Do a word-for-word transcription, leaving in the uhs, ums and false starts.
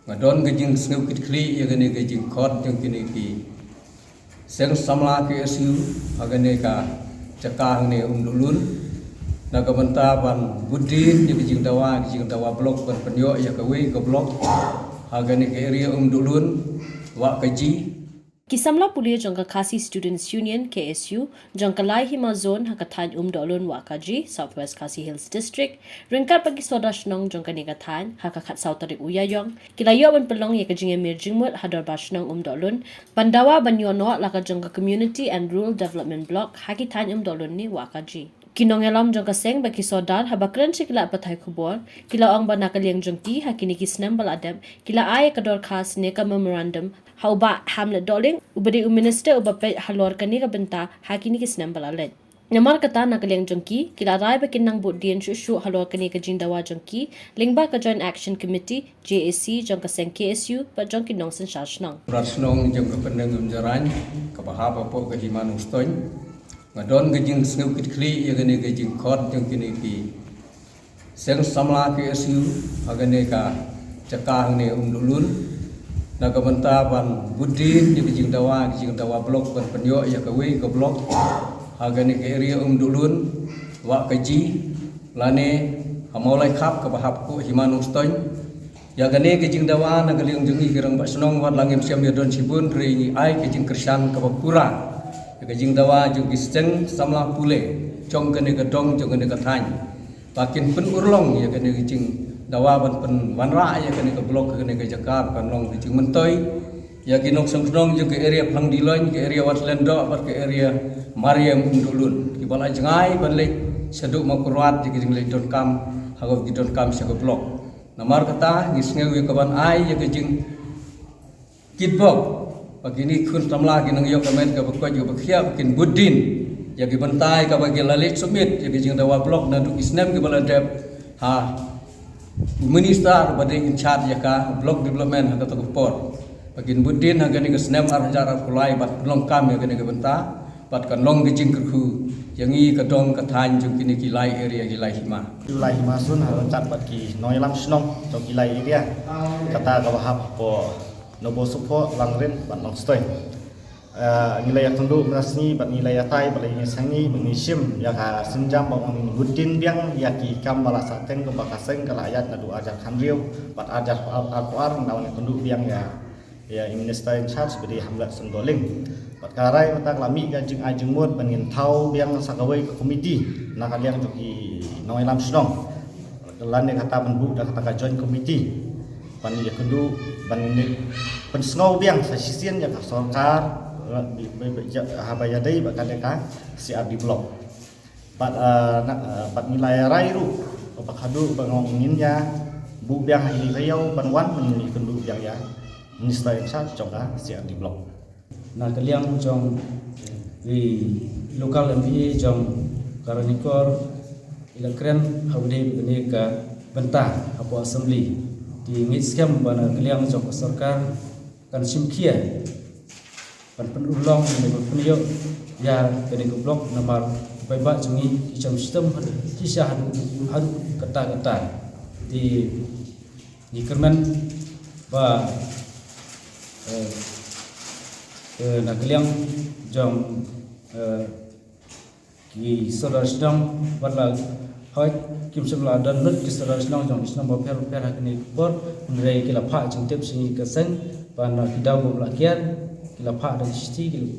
Nga don ka jingsngew kitkhlieh ïa kane ka jingkhot jong kine ki seng samla K S U ha kane ka jaka hangne Umduhlun, na ka bynta ban bud dien ïa ka jingdawa, ka jingdawa block ban pynïoh ïa kawei ka block ha kane ka area Umduhlun Wahkaji. Ki samla pule jong ka Khasi Students Union, K S U, jong ka Laihima Zone ha ka thaiñ Umdohlun Wahkaji, South West Khasi Hills District, ryngkat bad ki sordar shnong jong kane ka thaiñ, ha ka khatsaw tarik u Ïaïong, ki la ïoh ban pynlong ïa ka jingïamir jingmut ha dorbar shnong Umdohlun ban dawa ban ïoh noh la ka jong ka Community and Rural Development Block ha ki thaiñ Umdohlun ne Wahkaji. Ki nongïalam jong ka seng bad ki sordar, haba kren sha ki lad pathai khubor, ki la ong ba na ka liang jong ki, ha kine ki snem ba la dep, ki la ai ïa ka dorkhas ne ka memorandum ha u Bah Hamlet Dohling, uba dei u minister uba peit halor kane ka bynta ha kine ki snem ba la leit. Namar kata, na ka liang jong ki, ki la rai ba kin nang bud dien shuh shuh halor kane ka jingdawa jong ki lyngba ka Joint Action Committee, J A C, jong ka seng K S U bad jong ki nongsynshar shnong. Rat shnong jong ka Pyndengup Umjarain, kaba hap hapoh ka Hima Nongstoiñ, nga don ka jingsngew kitkhlieh ïa kane ka jingkhot jong kine ki seng samla K S U ha kane ka jaka hangne Umduhlun, na ka bynta ban bud dien ïa ka jingdawa, ka jingdawa block ban pynïoh ïa kawei ka block ha kane ka area Umduhlun Wahkaji, lane ha Mawlaikhap kaba hap hapoh Hima Nongstoiñ. Ïa kane ka jingdawa, na ka liang jong ngi ki rangbah shnong, wat la ngim shym ïa don shibun, hynrei ngi ai ka jingkyrshan kaba pura ïa ka jingdawa jong ki seng samla pule jong kane ka dong, jong kane ka thaiñ, ba kin pynurlong ïa kane ka jingdawa ban pynwanrah ïa kane ka block ha kane ka jaka, ba kan long ka jingmyntoi ïa ki nongshong shnong jong ka area Phangdiloiñ, ka area Wat Lyngdoh bad ka area Mariam Umduhlun, kiba la jngai ban leit shaduh Mawkyrwat ïa ka jingleit donkam, ha kaba ki donkam sha ka block. Namar kata, ngi sngew ïa ka ban ai ïa ka jingkitbok ba kine ki khun samla kin nang ïoh ka met kaba koit kaba khiah, ba kin bud dien ïa ki bynta ïa kaba ki la leit submit ïa ka jingdawa block naduh ki snem kiba la dep ha u minister ba dei in charge ïa ka block development ha kato ka por, ba kin bud dien ha kane ka snem ar hajar arphew lai ban pynlong kam ïa kane ka bynta, bad kan long ka jingkyrkhu ïa ngi ka dong ka thaiñ jong kine ki lai area, ki lai hima. Ki lai hima zone ha ryngkat bad ki nongïalam shnong jong ki lai area, kata kaba hap hapoh Nobosupoh, Langrin bad Nongstoiñ. Eh, ngi la ïakynduh mynta ka sngi bad ngi la ïatai bad la ïa ngi sngi bad ngi shim ïa ka sienjam ba ngin bud dien biang ïa ki kam ba la sah teng, kaba ka seng ka la ïaid naduh ar hajar khathynriew bad ar hajar arphew ar, ngi la wan ïakynduh biang ïa, ïa i minister in charge ba dei Hamlet Seng Dohling. Bad ka rai mynta ka la mih ka jingai jingmut ban ngin thaw biang sa kawei ka komiti na ka liang jong ki nongïalam shnong, lane kata ban buh da kata ka joint committee ban ïakynduh, ban ïa pynsngew biang sa shisien ïa ka sorkar, eh, bi, bi, bi, ïa, haba ïadei bad kane ka C R D block. Bad, eh, na, eh, bad ngi la ïa rai ruh ba haduh ba ngin ïa buh biang ha kine ki taïew ban wan, ban ïakynduh biang ïa minister in charge jong ka C R D block. Na ka liang jong i local M P A jong ka Ranikor, i la kren ha u dei kane ka bynta hapoh assembly. Te ngi skhem ba na ka liang jong ka sorkar kan shim khia ban pynurlong ne ban pynïoh ïa kane ka block, namar paidbah jong ngi ki jam shitom haduh shisha, haduh, haduh katta katta. Te ngi kyrmen ba, eh, eh, na ka liang jong, eh, ki sordar shnong, wat la hoi kim shym la don lut ki sordar shnong jong ki shnong bapher bapher ha kane ka por, hynrei ki la phah jingtip sha ngi ka seng ba na ki daw ba la kiar ki la phah da ki shithi, ki la